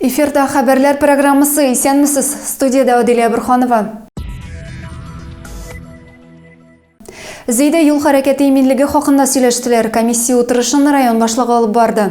Эфирда хәбәрләр программасы. Исәнмесез. Студиядә Адилә Бурханова. Зәйдә юл хәрәкәте иминлеге хакында сөйләштеләр. Комиссия утырышын район башлыгы алып барды.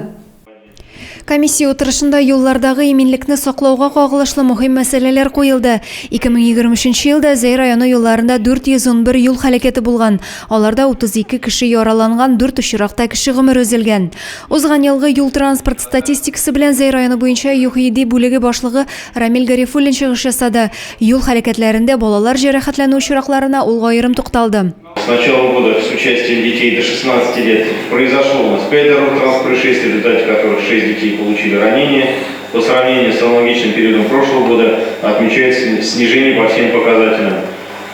Комиссия утырышында юллардагы иминлекне саклауга кагылышлы мөһим мәсьәләләр куелды. 2023 елда Зәй районы юлларында 411 юл һәлакәте булган. Аларда 32 кеше яраланган, 4 очракта кеше гомере өзелгән. Узган елгы юл-транспорт статистикасы белән Зәй районы буенча ЮХИДИ бүлеге башлыгы Рамил Гарифуллин чыгыш ясады. Юл һәлакәтләрендә балалар җәрәхәтләнү очракларына ул аерым тукталды. С начала года с участием детей до 16 лет произошло у нас 5 дорожно-транспортных происшествий, в результате которых 6 детей получили ранения. По сравнению с аналогичным периодом прошлого года отмечается снижение по всем показателям.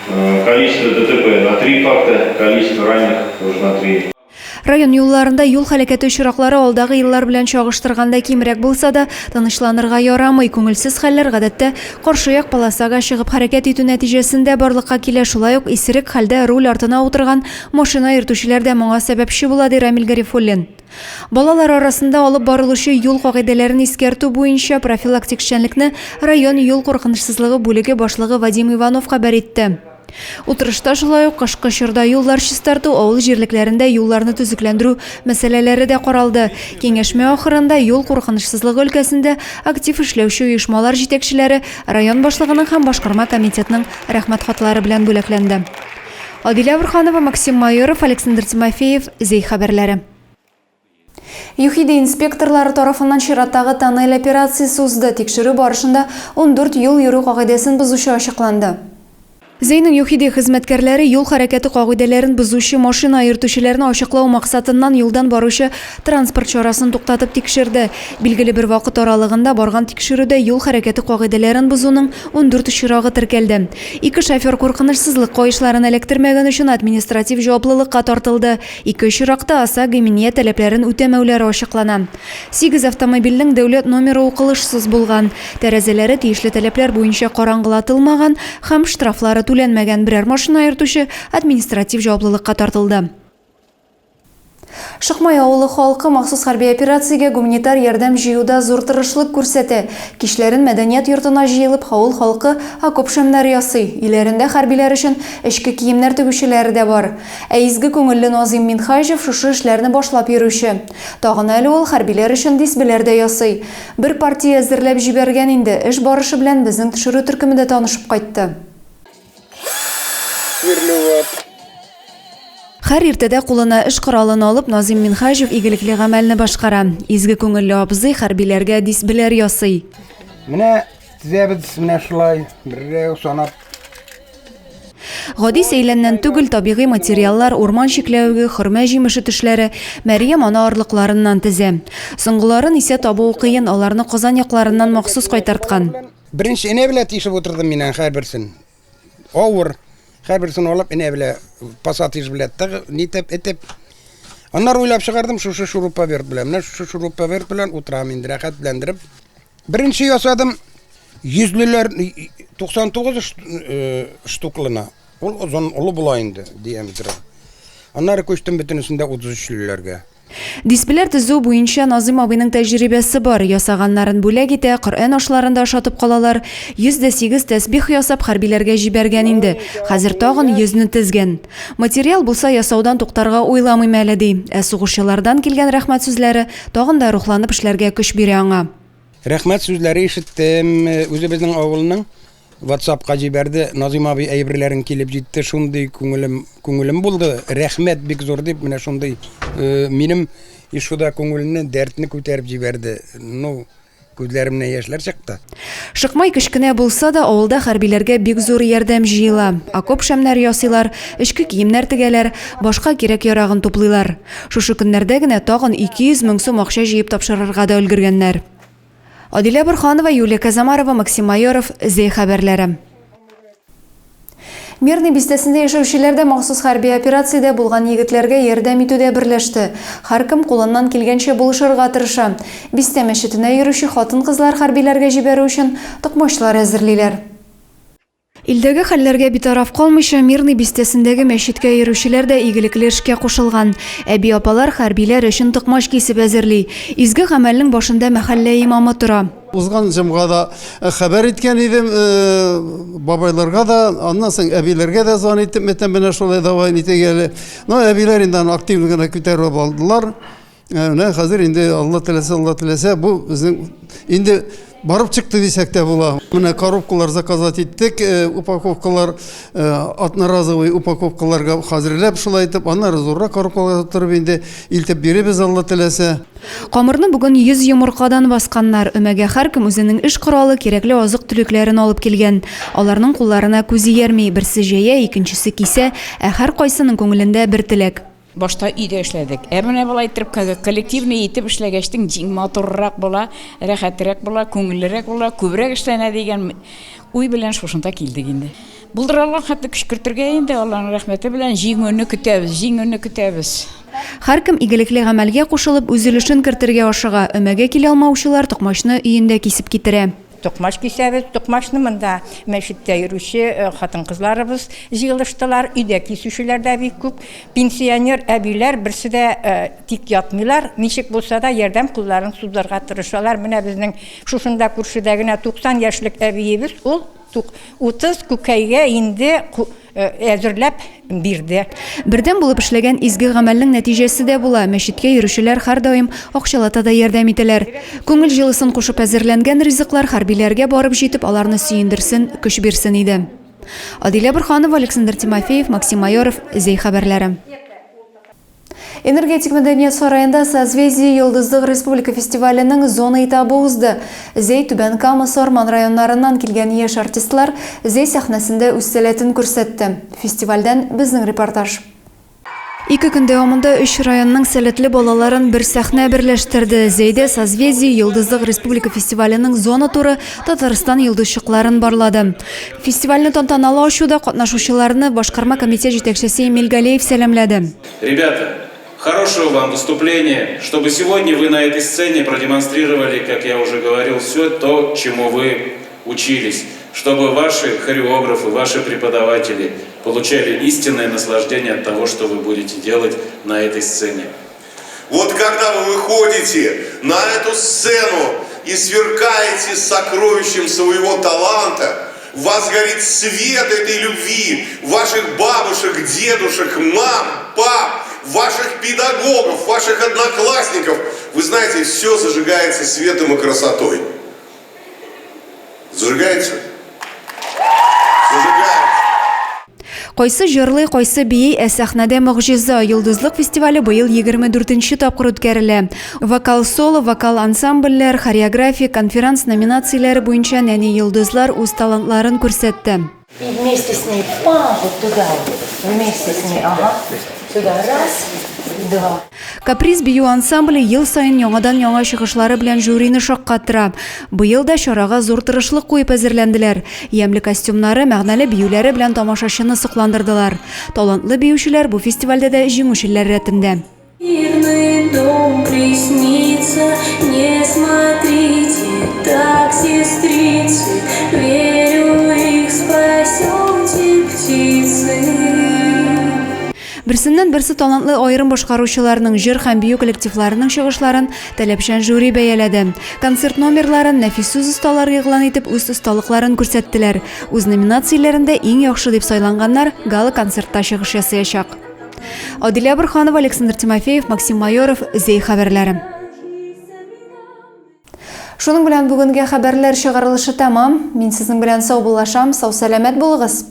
Э, количество ДТП на 3 факта, количество раненых тоже на 3. Район юлларында юл һәлакәте очраклары алдагы еллар белән чагыштырганда кимрәк булса да, тынычланырга ярамый. Күңелсез хәлләр гадәттә каршы як полосага чыгып хәрәкәт итү нәтиҗәсендә барлыкка килә, шулай ук исерек хәлдә руль артына утырган машина йөртүчеләр дә моңа сәбәпче була, ди Рамил Гарифуллин. Балалар арасында алып барылучы юл кагыйдәләрен искәртү буенча профилактик эшчәнлекне район юл куркынычсызлыгы бүлеге башлыгы Вадим Иванов хәбәр итте. Утырышта шулай ук кышкы чорда юллар чистарту, авыл җирлекләрендә юлларны төзекләндерү мәсьәләләре дә каралды. Киңәшмә ахырында юл куркынычсызлыгы өлкәсендә актив эшләүче оешмалар җитәкчеләре район башлыгының һәм башкарма комитетның Рәхмәт хатлары белән бүләкләнде. Адилә Борһанова, Максим Майоров, Александр Тимофеев, Зәй хәбәрләре. ЮХИДИ инспекторлары тарафыннан чираттагы тоннель операциясе узды. Тикшерү барышында 14 юл йөрү кагыйдәсен бозучы ачыкланды. Зәйнең ЮХИДИ хезмәткәрләре юл хәрәкәте кагыйдәләрен бозучы машина йөртүчеләрне ачыклау максатыннан юлдан баручы транспорт чарасын туктатып тикшерде. Билгеле бер вакыт аралыгында барган тикшерүдә юл хәрәкәте кагыйдәләрен бозуның 14 очрагы теркәлде. Ике шофер куркынычсызлык каешларын эләктермәгән өчен административ җаваплылыкка тартылды. Ике очракта ОСАГО иминият таләпләрен үтәмәүләре ачыклана. Сигез автомобильнең дәүләт номеры укылышсыз булган, тәрәзәләре тиешле таләпләр буенча караңгылатылмаган һәм штрафлары түләнмәгән берәр машина йөртүче административ җаваплылыкка тартылды. Шыкмай авылы халкы махсус хәрби операциягә гуманитар ярдәм җыюда зур тырышлык күрсәтә. Кичләрен мәдәният йортына җыелып, авыл халкы окоп шәмнәре ясый. Өйләрендә хәрбиләр өчен эчке киемнәр тегүчеләре дә бар. Ә изге күңелле Назыйм Минһаҗев шушы эшләрне башлап йөрүче. Тагын әле ул хәрбиләр өчен дисбеләр дә ясый. Бер партия әзерләп җибәргән инде, эш барышы белән безнең төшерү төркеме дә танышып кайтты. Һәр иртәдә кулына эш коралын алып, Назыйм Минһаҗев игелекле гамәлне башкара. Изге күңелле абзый хәрбиләргә дисбеләр ясый. Менә тезәбез менә шулай, берәү санап. Гади сәйләннән түгел, табигый материаллар, урман чикләвеге, хөрмә җимеше төшләре, Мәрьям ана орлыкларыннан тезә. Соңгыларын исә табуы кыен, аларны Казан якларыннан махсус кайтарткан. Беренче энә белән тишеп утырдым мин аның һәрберсен. Авыр. Һәрберсен алып энә белән, пассатиж белән тыгып, нитеп, этеп. Аннары уйлап чыгардым, шушы шуруповерт белән. Менә шушы шуруповерт белән утырам инде, рәхәтләндереп. Беренче ясадым йөзлеләр 99 э, штуклына. Ул озын, олы була инде диаметры. Аннары күчтем бөтенесендә 33-леләргә. Дисбеләр төзү буенча Назыйм абыйның тәҗрибәсе бар. Ясаганнарын бүләк итә, Коръән ашларында ашатып калалар. 108 тәсбих ясап, хәрбиләргә җибәргән инде. Хәзер тагын йөзне тезгән. Материал булса, ясаудан туктарга уйламыйм әле, ди. Ә сугышчылардан килгән рәхмәт сүзләре Тагын да рухланып эшләргә көч бирә аңа. Рәхмәт сүзләре ишеттем. Үзебезнең авылның WhatsApp-ка җибәрде. Назыйм абый әйберләрең килеп җитте. Шундый күңелем, күңелем булды. Рәхмәт бик зур дип, менә шундый минем ишуда күңелне, дәртне күтәреп җибәрде. Ну, Күзләремнән яшьләр чыкты. Шыкмай кечкенә булса да, авылда хәрбиләргә бик зур ярдәм җыела. Окоп шәмнәре ясыйлар, эчке киемнәр тегәләр, башка кирәк-ярагын туплыйлар. Шушы көннәрдә генә тагын 200 мең сум акча җыеп тапшырырга да өлгергәннәр. Адилә Борһанова, Юлия Казамарова, Максим Майоров, Зәй хәбәрләре. Мирный бистәсендә яшәүчеләр дә махсус хәрби операциядә булган егетләргә ярдәм итүдә берләште. Һәркем кулыннан килгәнчә булышырга тырыша. Бистә мәчетенә йөрүче хатын-кызлар хәрбиләргә җибәрү өчен токмачлар әзерлиләр. Илдәге хәлләргә битараф калмыйча, Мирный бистәсендәге мәчеткә йөрүчеләр дә игелекле эшкә кушылган. Әби-апалар хәрбиләр өчен токмач кисеп әзерли. Изге гамәлнең башында мәхәллә имамы тора. Узган җомгада хәбәр иткән идем, бабайларга да, аннан соң әбиләргә дә звонить итеп, әйтәм, менә шулай давай нитик әле. Но әбиләр инде аны активно гына күтәреп алдылар. Менә хәзер инде Алла теләсә, Алла теләсә, бу безнең инде барып чыкты дисәк тә була. Менә коробкалар заказать иттек, упаковкалар, одноразовый упаковкаларга хәзерләп шулай итеп, аннары зуррак коробкаларга тутырып инде илтеп бирербез, Алла теләсә. Камырны бүген 100 йомыркадан басканнар. Өмәгә һәркем үзенең эш коралы, кирәкле азык-төлекләрен алып килгән. Аларның кулларына күз иярми, берсе җәя, икенчесе кисә, ә һәркайсының күңелендә бер теләк. Башта өйдә эшләдек. Ә менә болай иттереп коллективный итеп эшләгәчтең җиң матуррак була, рәхәтрәк була, күңеллерәк була, күбрәк эшләнә дигән уй белән шушында килдек инде. Булдыра алган хәтле көч кертергә инде, Алланың рәхмәте белән җиңүне көтәбез, җиңүне көтәбез. Һәркем игелекле гамәлгә кушылып, үз өлешен кертергә ашыга. Өмәгә килә алмаучылар токмачны өендә кисеп китерә. Токмач кисәбез. Токмачны монда мәчеттә йөрүче хатын-кызларыбыз җыелыштылар. Өйдә кисүчеләр дә бик күп. Пенсионер әбиләр берсе дә тик ятмыйлар. Ничек булса да ярдәм кулларын сузарга тырышалар. Менә безнең шушында күршедә генә 90 яшьлек әбиебез, ул 30 күкәйгә инде әзерләп бирде. Бердәм булып эшләгән изге гамәлнең нәтиҗәсе дә була, мәчеткә йөрүчеләр һәрдаим акчалата да ярдәм итәләр. Күңел җылысын кушып әзерләнгән ризыклар хәрбиләргә барып җитеп, аларны сөендерсен, көч бирсен иде. Адилә Борһанова, Александр Тимофеев, Максим Майоров, Зәй хәбәрләре. Энергетик мәдәният сараенда Созвездие Йолдызлык республика фестиваленең зона этабы узды. Зәй, Түбән Кама, Сарман районнарыннан килгән яшь артистлар Зәй сәхнәсендә үз сәләтен күрсәтте. Фестивальдән безнең репортаж. Ике көн дәвамында өч районның сәләтле балаларын бер сәхнә берләштерде. Зәйдә Созвездие Йолдызлык республика фестиваленең зона туры Татарстан йолдызчыкларын барлады. Фестивальне тантаналы ачуда катнашучыларны башкарма комитет җитәкчесе Эмиль Галеев сәламләде. Ребята, хорошего вам выступления, чтобы сегодня вы на этой сцене продемонстрировали, как я уже говорил, все то, чему вы учились, чтобы ваши хореографы, ваши преподаватели получали истинное наслаждение от того, что вы будете делать на этой сцене. Вот когда вы выходите на эту сцену и сверкаете сокровищем своего таланта, в вас горит свет этой любви, ваших бабушек, дедушек, мам, пап, ваших педагогов, ваших одноклассников. Вы знаете, все зажигается светом и красотой. Зажигается? Зажигается. Кайсы җырлый, кайсы бии, ә сәхнәдә могҗиза. Йолдызлык фестивале быел 24 нче тапкыр үткәрелә. Вокал-соло, вокал ансамбльләр, хореография, конферанс номинацияләре буенча нәни йолдызлар үз талантларын күрсәтте. И вместе с ней, па, вот туда вот, вместе с ней, ага, сюда, раз, два. Каприз бию ансамбле ел саен яңадан-яңа чыгышлары белән жюрины шаккатыра. Быел да чарага зур тырышлык куеп әзерләнделәр. Ямьле костюмнары, мәгънәле биюләре белән тамашачыны сокландырдылар. Талантлы биючеләр бу фестивальдә дә җиңүчеләр рәтендә. Мирный дом приснится, не смотрите так, сестрицы, верю, их спасете, птицы. Берсеннән-берсе талантлы аерым башкаручыларның, җыр һәм бию коллективларының чыгышларын таләпчән жюри бәяләде. Концерт номерларын нәфис сүз осталары игълан итеп, үз осталыкларын күрсәттеләр. Үз номинацияләрендә иң яхшы дип сайланганнар гала-концертта чыгыш ясаячак. Адилә Борһанова, Александр Тимофеев, Максим Майоров, Зәй хәбәрләре. Шуның белән бүгенге хәбәрләр чыгарылышы тәмам. Мин сезнең белән саубуллашам. Сау-сәламәт булыгыз!